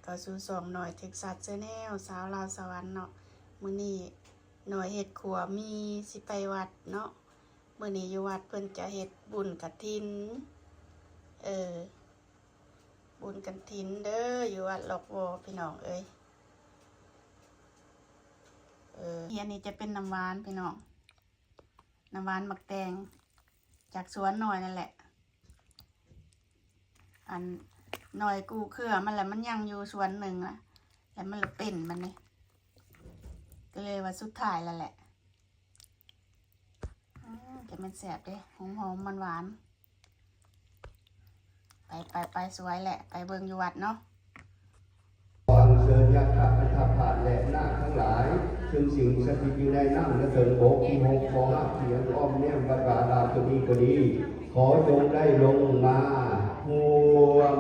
ເຂົ້າສູ່ຊ່ອງນ້ອຍເທັກຊັສແຊນແນວ ສາວລາວສະຫວັນເນາະ. ມື້ນີ້ນ້ອຍເຮັດຂົ້ວໝີ່ ຊິໄປວັດເນາະ. ມື້ນີ້ຢູ່ວັດເພິ່ນຈະເຮັດບຸນກະຖິນ ເອີ ບຸນກະຖິນເດີ ຢູ່ວັດລອກວໍ ພີ່ນ້ອງເອີຍ. ເອີ ອັນນີ້ຈະເປັນນ້ຳຫວານ ພີ່ນ້ອງ. ນ້ຳຫວານໝາກແຕງຈາກສວນນ້ອຍນັ້ນແຫຼະ. ອັນນ້ອຍກູ້ເຄືອມັນແຫຼະ ມັນຍັງຢູ່ສວນໜຶ່ງລະ ແລ້ວມັນລະເປັນບັດນີ້ ກໍເລີຍວ່າສຸດທ້າຍແລ້ວແຫຼະ. ອືມ ຈະແມ່ນແຊບເດ້ ຫອມໆ ຫວານໆ. ໄປ ໄປ ໄປ ສວຍແຫຼະ ໄປເບິ່ງຢູ່ວັດເນາະ. ຂໍອັນເຊີນຍັກຂະ ອັນທະພາດ ແລະນາກທັງຫຼາຍ ຊຶ່ງສິງສະຖິດຢູ່ໃນນ້ຳ ແລະເທິງບົກ ທີ່ຫົບຂໍຮັບ ທີ່ອ້ອມແນມວັດວາອາຣາມຕົວນີ້ກໍດີ ຂໍຈົ່ງໄດ້ລົງມາຮ່ວມ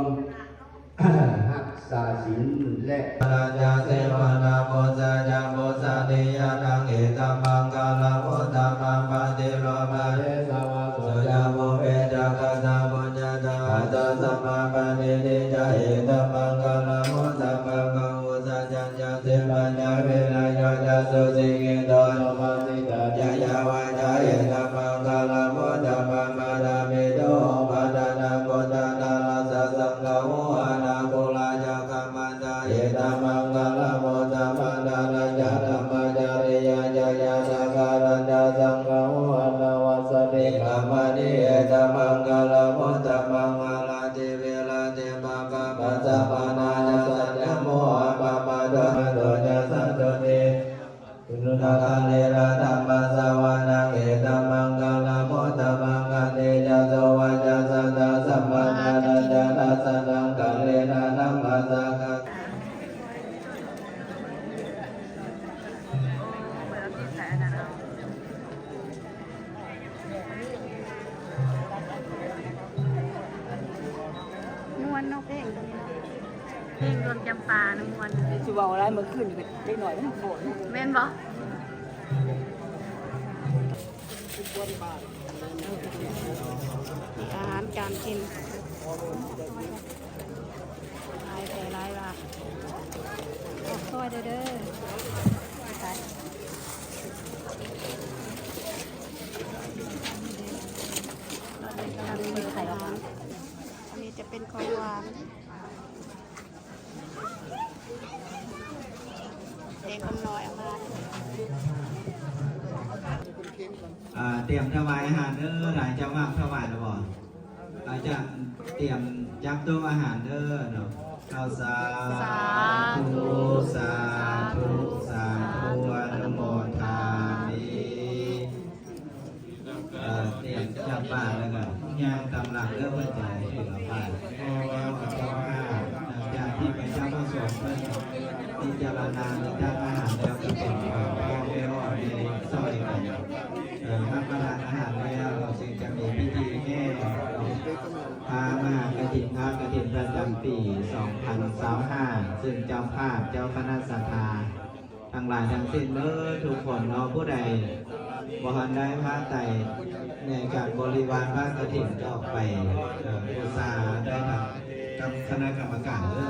ຮັກສາສິນ ແລະ ປັນນະຈາເສວະນະໂມສະຈະໂພຊານິຍານັງ ເອຕະມັງຄະລະມຸດຕະມັງ ປະຕິໂລມະເດສະວາໂສ ຍະໂມເພຈະຄະສາປຸນຍະຕາ ອັດຕະສະມາປະນິທິຈາ ເອຕະມັງຄະລະມຸດຕະມັງ ບາຫຸສະຈັນຍາ ເສປັນຍາ ວິລະໂຍ ຈາສຸສິກຂິໂຕ ໂສພະສິຕາ ຈະຍາວາຈາ ເອຕະມັງຄະລະມຸດຕະມັງ ມາຕາປິໂຕ ໂອພະດານະປຸດຕະດາລະສະ ສັງຄະໂຫ ອະນາຄຸລາ ຈັກຂະມະຕາ ເອຕະມັງຄະລະມຸດຕະມັງ ທານະຈະ ທຳມະຈະລິຍາຈະ ຍາຕະກາລະຈະ ສັງຄະໂຫ ອະນາວັດສະເນກະມະນີ ເອຕະມັງຄະລະມຸດຕະມັງ ອາລາຕິວິລາຕິ ມາຄະປັດສະມະນາຍະ ສັນຍະໂມ ອະປະມາໂທ ໂຕ ຍະສັນຕຸຕິ ຄຸນນະຄະເລນະທຳມະສະວະນະ ເອຕະມັງຄະລະມຸດຕະມັງ ຂັນຕິຈະ ໂສວາຈາສະຕາ ສະມາທານະຈະ ທັດສະນະ ກາເລນະທຳມະສາກະ ມ່ວນເນາະ ເພງຕົວນີ້ເນາະ ເພງດວງຈຳປານະ ມ່ວນ. ຊິເວົ້າຫຼາຍ ເມື່ອຄືນນີ້ກໍເດັກນ້ອຍມັນໂພດ ແມ່ນບໍ່? ມີອາຫານການກິນ ຫຼາຍແຕ່ຫຼາຍວ່າ ອອກຊອຍເດີ ເດີ ໄປ ອັນນີ້ຈະເປັນຂອງຫວານ ເດັກນ້ອຍເອົາມາ ອ່າ ຕຽມຖວາຍອາຫານເດີ ຫຼາຍເຈົ້າພາບຖວາຍແລ້ວບໍ່? ອາຈານຕຽມຈັບໂຕະອາຫານເດີເນາະ. ເອົາ ສາ ສາທຸ ສາທຸ ສາທຸ ອະນຸໂມທາມິ. ເອີ ຕຽມຈັບບາດແລ້ວກໍຍ່າງຕາມຫຼັງເດີ ເພິ່ນຈະໃຫ້ຖືບາດ. ເພາະວ່າເຈົ້າພາບ ຫຼັງຈາກທີ່ໄປຈັບພະສົງເພິ່ນພິຈາລະນາ ແລະ ຈັບອາຫານແລ້ວ ກໍເປັນຂອງພໍ່ແມ່ອອກແມ່ຊ່ອຍກັນ ເອີ ຮັບປະທານອາຫານແລ້ວ ເຮົາຈຶ່ງຈະມີພິທີແຫ່ພາມະຫາກະຖິນ ພາກະຖິນປະຈຳປີສອງພັນຊາວຫ້າ ຊຶ່ງເຈົ້າພາບ ເຈົ້າຄະນະສັດທາ ທັງຫຼາຍທັງສິ້ນເດີ ທຸກຄົນເນາະ. ຜູ້ໃດບໍ່ທັນໄດ້ຜ້າໄຕໃນການບໍລິວານຜ້າກະຖິນ ກໍໄປ ເອີ ບູຊາໄດ້ນຳກັບຄະນະກຳມະການເດີ.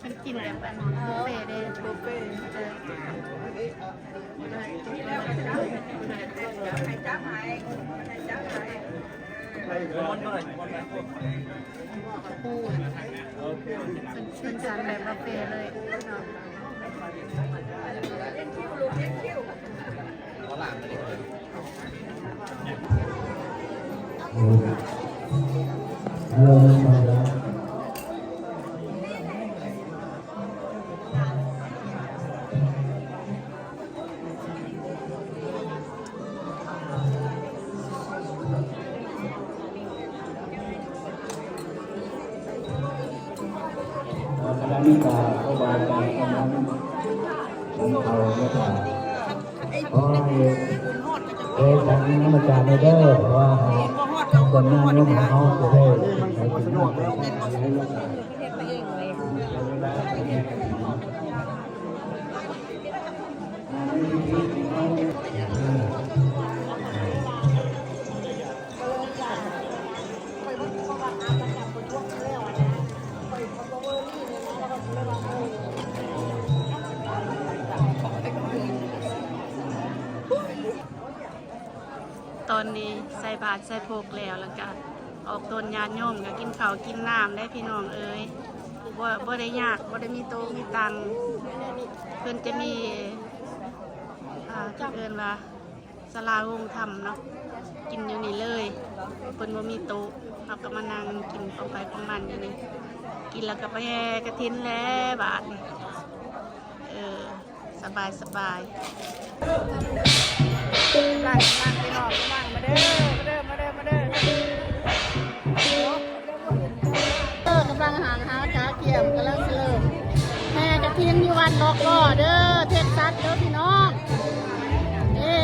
ມັນກິນແບບອັນບຸບເຟເດ້ ບຸບເຟ ເອີ ໃຫ້ຈັບໃຫ້ ໃຫ້ຈັບໃຫ້ ໂອ້ ເພິ່ນ ເພິ່ນສັ່ງແບບບຸບເຟເລີຍເນາະ. ເ ອັນນີ້ກໍຂໍບາຍໃຈກັນນຳ ສັນເຂົ້າແລ້ວກໍຂໍໃຫ້ໄດ້ສັນນຳອາຈານເດີ ເພາະວ່າຄົນງານຂອງເຮົາຈະໄດ້ໄປເປັນຍອດເປັນສັນໃນໂລກ. ຕອນນີ້ໃສ່ບາດໃສ່ພົກແລ້ວ ແລ້ວກະອອກຕົນຍາດໂຍມກະກິນເຂົ້າກິນນ້ຳໄດ໋ພີ່ນ້ອງເອີຍ. ບໍ່ ບໍ່ໄດ້ຍາກ ບໍ່ໄດ້ມີໂຕະມີຕັ່ງ ເພິ່ນຈະມີ ອ່າ ເຂົາເອີ້ນວ່າສາລາໂຮງທຳເນາະ ກິນຢູ່ນີ້ເລີຍ ເພິ່ນບໍ່ມີໂຕະ ເຮົາກໍມານັ່ງກິນຂອງໃຜຂອງມັນຢູ່ນີ້ ກິນແລ້ວກໍໄປແຫ່ກະຖິນແລ້ວບາດນີ້ ເອີ ສະບາຍໆ ກຳລັງ ກຳລັງ ພີ່ນ້ອງ ກຳລັງ ມາເດີ ມາເດີ ມາເດີ ມາເດີ ມາເດີ ເອີ ກຳລັງຫາ ຫາຂາກຽມ ກຳລັງຊິເລີ່ມແຫ່ກະຖິນຢູ່ວັດລອກລໍ້ເດີ ເທັກຊັສເດີພີ່ນ້ອງ ເອີ.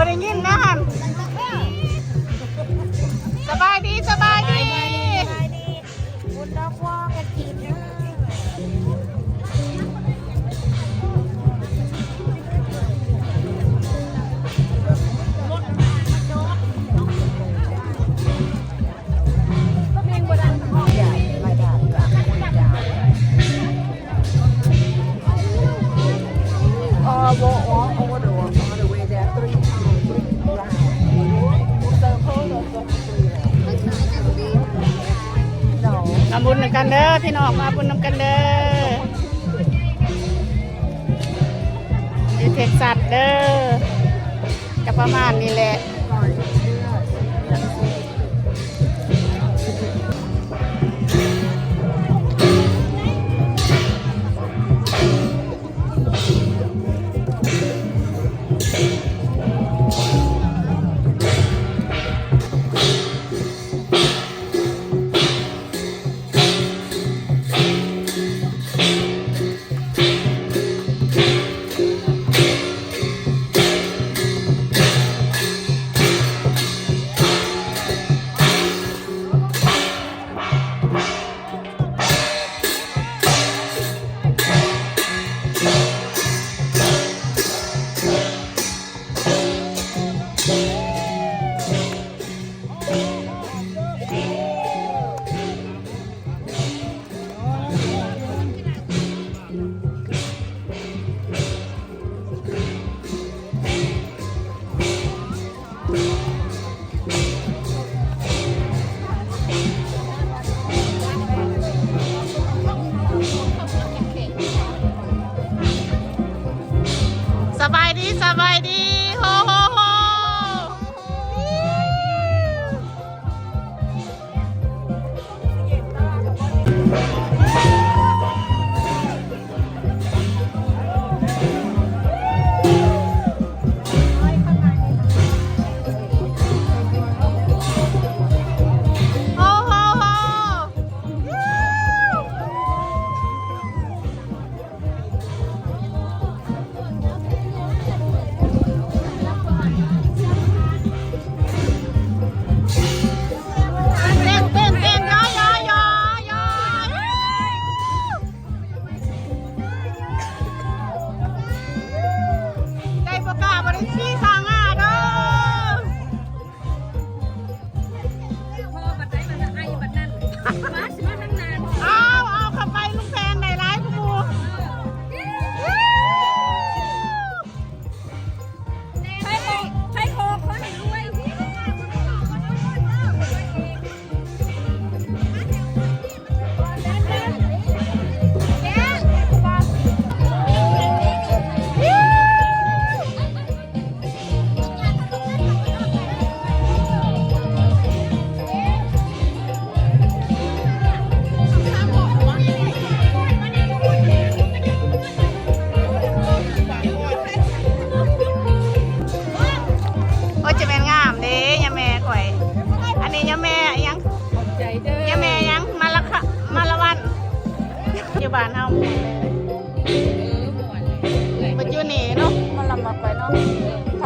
ບໍ່ໄດ້ຍິນນະຫັ້ນ ສະບາຍດີ ສະບາຍດີ ສະບາຍດີ ບຸນດອກວໍກະຖິນເດີ. ມາບຸນນຳກັນເດີພີ່ນ້ອງ ມາບຸນນຳກັນເດີ ຢູ່ເທັກຊັສເດີ ກໍປະມານນີ້ແຫຼະ.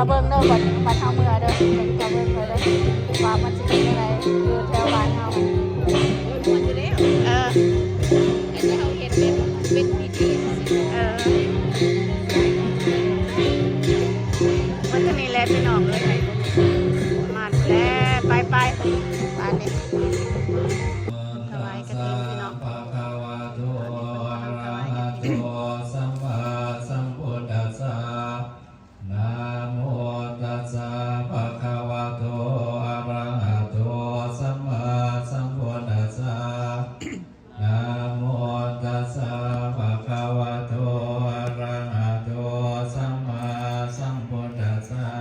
ເບິ່ງເດີ ບັດ ບັດເຮົາເມືອເດີ ເຈົ້າເບິ່ງເດີ ວ່າມັນຊິເປັນຈັ່ງໃດ ຢູ່ແຖວບ້ານເຮົາ ເອີ ອັນທີ່ເຮົາເຮັດແບບເປັນພິທີ ເອີ ມັນກໍນີ້ແຫຼະພີ່ນ້ອງເອີຍ ມາແລ້ວ ໄປໆ ບາດນີ້ ຖວາຍກະຖິນພີ່ນ້ອງ ພະຄະວະໂຕ ອະລະຫະໂຕ ສຳມາສຳພຸດທັດສະ ນະໂມຕັດສະ ພະຄະວະໂຕ ອະລະຫະໂຕ ສຳມາສຳພຸດທັດສະ ນະໂມຕັດສະ ພະຄະວະໂຕ ອະລະຫະໂຕ ສຳມາສຳພຸດທັດສະ.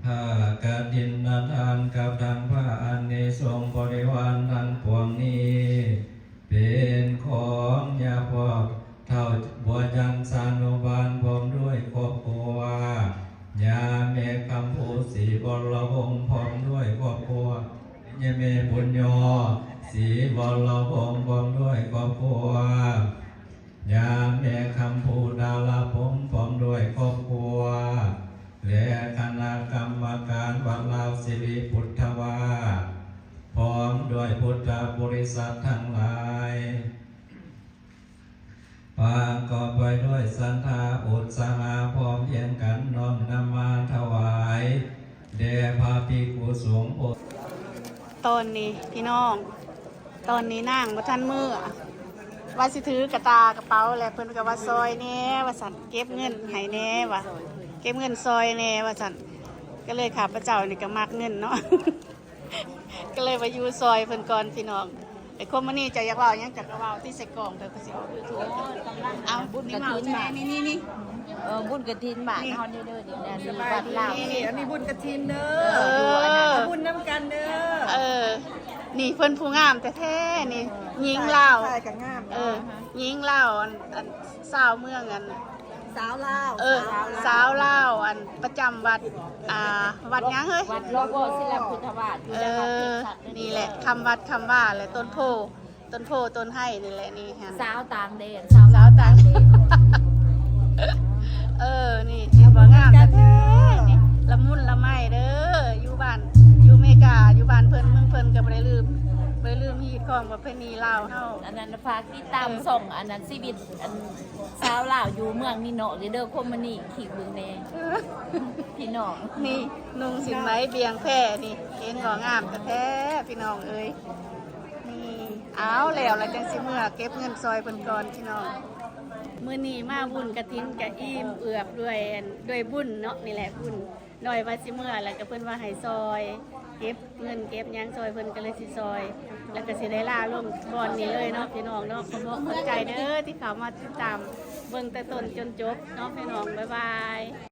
ຜ້າກະຖິນນະທານກັບທັງຜ້າອັນນີ້ ສົງບໍລິວານທັງປວງນີ້ ເປັນຂອງຍາພວກເຖົ້າບົວຍັງສານຸບານ ພ້ອມດ້ວຍຄອບຄົວ, ຍາແມ່ຄຳພູ ສີວໍລະວົງ ພ້ອມດ້ວຍຄອບຄົວ, ຍາແມ່ບຸນຍໍ ສີວໍລະວົງ ພ້ອມດ້ວຍຄອບຄົວ. ຍາແມ່ຄຳພູ ດາລາພົມ ພ້ອມດ້ວຍຄອບຄົວ ແລະ ຄະນະກຳມະການວັດລາວສິລິພຸດທະວາດ ພ້ອມດ້ວຍພຸດທະບໍລິສັດທັງຫຼາຍ ປະກອບໄປດ້ວຍສັດທາ ອຸດສາຫະ ພ້ອມພຽງກັນ ນ້ອມນຳມາຖວາຍແດ່ພະພິກຂຸສົງ. ຕອນນີ້ພີ່ນ້ອງ ຕອນນີ້ນາງບໍ່ທັນເມືອ ວ່າຊິຖືກະຕາກະເປົາແຫຼະ ເພິ່ນກໍວ່າຊ່ອຍແດ່ວ່າຊັ້ນ ເກັບເງິນໃຫ້ແດ່ວ່າ ເກັບເງິນຊ່ອຍແດ່ວ່າຊັ້ນ ກໍເລີຍຂ້າພະເຈົ້ານີ້ກໍມັກເງິນເນາະ ກໍເລີຍວ່າຢູ່ຊ່ອຍເພິ່ນກ່ອນພີ່ນ້ອງ. ໄອ້ຄົມມື້ນີ້ເຈົ້າຢາກເວົ້າຫຍັງ ເຈົ້າກໍເວົ້າຕິ ໃສ່ກ້ອງ ເດີ ກໍຊິອອກຢູທູບ. ເອົາ ບຸນກະຖິນ ນີ້ ນີ້ ນີ້ ເອີ ບຸນກະຖິນບ້ານເຮົານີ້ເດີ ນີ້ ອັນນີ້ບຸນກະຖິນເດີ ເອີ ເອົາບຸນນຳກັນເດີ. ເອີ ນີ້ເພິ່ນຜູ້ງາມແທ້ໆ ນີ້ ຍິງລາວ ເອີ ຍິງລາວ ອັນ ອັນ ຊາວເມືອງ ອັນ ສາວລາວ ເອີ ສາວລາວ ສາວລາວ ອັນ ປະຈຳວັດ ອ່າ ວັດຫຍັງເຮີ້ຍ ວັດຫຼວງພໍ່ສິລະພຸດທະວາດ ຢູ່ ເອີ ນະຄອນເທັກຊັສ ນີ້ແຫຼະ ຄຳວັດຄຳວາ ແລະ ຕົ້ນໂພ ຕົ້ນໂພຕົ້ນໄຮນີ້ແຫຼະ ນີ້ຫັ້ນ ສາວຕ່າງແດນ ສາວລາວຕ່າງແດນ ເອີ ນີ້ ເຫັນບໍ່ ງາມແທ້ໆ ນີ້ ລະມຸນລະໄມເດີ ຢູ່ບ້ານ ຢູ່ເມກາ ຢູ່ບ້ານເພິ່ນເມືອງເພິ່ນ ກໍບໍ່ໄດ້ລືມ ບໍ່ໄດ້ລືມຮີດຄອງປະເພນີລາວເຮົາ. ອັນນັ້ນຝາກຕິດຕາມ ເອີ ຊ່ອງ ອັນນັ້ນ ຊີວິດ ອັນ ຊາວລາວຢູ່ເມືອງນີ້ເນາະ ເດີ ຄົມມານີ້ ຄລິກເບິ່ງແດ່ ເອີ ພີ່ນ້ອງ. ນີ້ ນຸ່ງສິ້ນໄໝບ່ຽງແພນີ້ ເຫັນບໍ່ ງາມແທ້ໆ ພີ່ນ້ອງເອີຍ. ນີ້ ເອົາ ແລ້ວລະຈັ່ງຊິເມືອເກັບເງິນຊ່ອຍເພິ່ນກ່ອນ ພີ່ນ້ອງ. ມື້ນີ້ມາບຸນກະຖິນກະອີ່ມເອືອບດ້ວຍ ດ້ວຍບຸນເນາະ ນີ້ແຫຼະບຸນ ນ້ອຍວ່າຊິເມືອ ແລ້ວກໍເພິ່ນວ່າໃຫ້ຊ່ອຍເກັບເງິນເກັບຫຍັງຊ່ອຍເພິ່ນ ກໍເລີຍຊິຊ່ອຍ ແລ້ວກໍຊິໄດ້ລາລົງບ່ອນນີ້ເລີຍເນາະ ພີ່ນ້ອງເນາະ. ຂອບອົກຂອບໃຈເດີທີ່ເຂົ້າມາຕິດຕາມເບິ່ງແຕ່ຕົ້ນຈົນຈົບເນາະ ພີ່ນ້ອງ. ບາຍບາຍ.